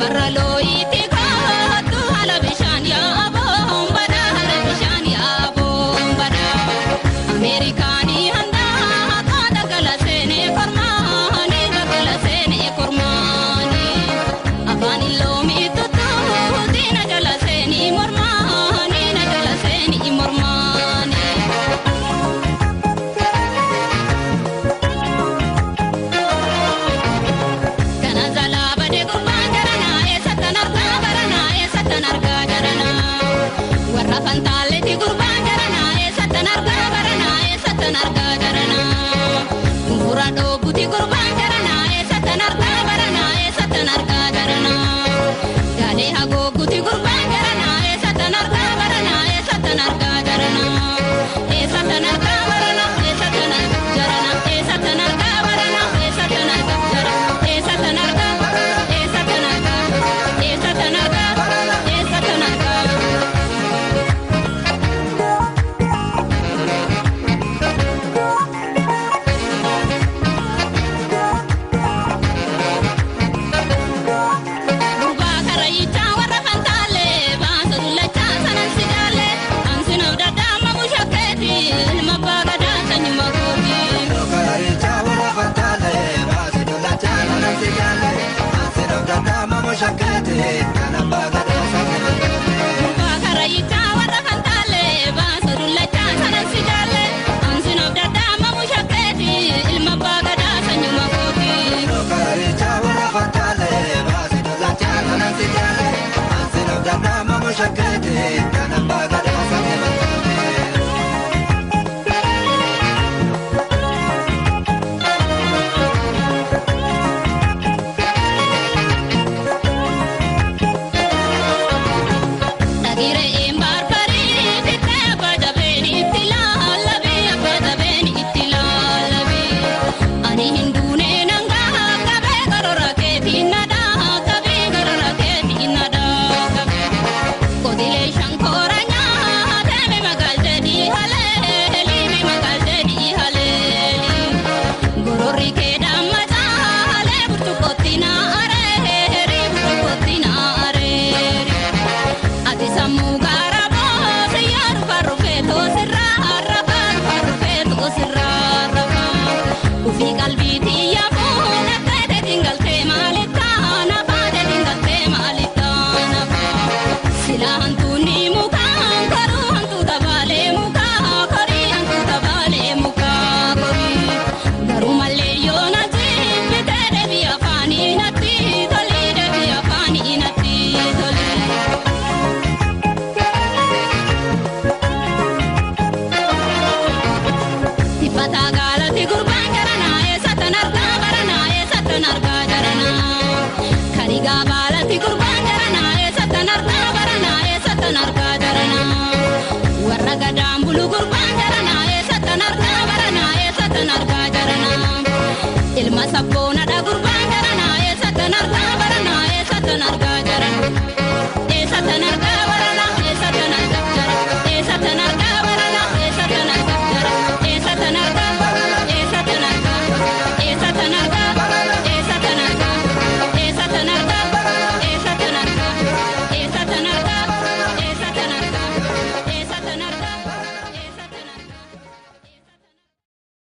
Barra looyitti kaattu haala bishaan yaaboon badaa haala bishaan yaaboon badaa. Ameerikaanii handaa kaata gala seenee kormaanii gala seenee kormaanii. Afaan illoomii tuttuuti na jala seenii mormaanii na jala seenii mormaanii. Kana jalaa badee gurbaan jaranaa eessattan argaa baranaa eessattan argaa jaranaa. Warra fantaalleetti gurbaan jaranaa eessattan argaa baranaa eessattan argaa jaranaa. Gurgura dhoobuti gurbaan jaranaa eessattan argaa baranaa eessattan argaa jaranaa. Gaalee hagooguti gurbaan jaranaa eessattan argaa baranaa eessattan argaa jaranaa. Eessattan argaa baranaa eessattan argaa jaranaa eessattan argaa baranaa eessattan argaa jaranaa eessattan argaa eessattan argaa eessattan argaa eessattan argaa. Gurbaa karrayyichaa warra fantaalee baasa dullachaa sanan si jaalle ansinaaf daddaama mushakkeeti ilma abbaa gadaa sanyuma kooti. Kararicha warra fantaalee baasii dullachaa kanan si jaalle ansinaaf danda'ama mushakkeeti kan abbaa gadaa sanyii makooti. Gurbaa karrayyichaa warra fantaalee baasa dullachaa sanan si jaalle ansinaaf daddaama mushakkeeti ilma abbaa gadaa sanyuma kooti. Kararicha warra fantaalee baasii dullachaa kanan si jaalle ansinaaf danda'ama mushakkeeti kan abbaa gadaa sanyii makooti. Dhagireen barbarii fiixee abbaa jabeen itti laalabee abbaa jabeen itti laalabee. Ani hin duunee nangaa qabee gorora keetiin na dhaaqabee gorora keetiin na dhaaqabee. Qotilee shankoora nyaatee mi magaaltee haleeli mi magaaltee haleeli. Gororri kee damma caalee burcuqqootti na areeri burcuqqootti na areeri. Ati sammuu gaara boose yaa rufaa toosirraa rafaa rufaa toosirraa rafaa. Ufii qalbiitii yaafuun akka teetiin galtee maalittaa nafaa teetiin galtee maalittaa nafaa. Sila hantuunni mukaan koruu hantuuta baalee mukaa korii hantuuta baalee mukaa korii. Garuu mallee yoo na jibbitee deebii afaanii natti tolii deebii afaanii natti tolii. Tiffataa gaalatti gurbaan jaranaa eessattan argaa baranaa eessattan argaa jaranaa. Karigaa baalatti gurbaan jaranaa eessattan argaa baranaa eessattan argaa jaranaa. Warra gadaan bulu gurbaan jaranaa eessattan argaa baranaa eessattan argaa jaranaa. Ilma sabboo.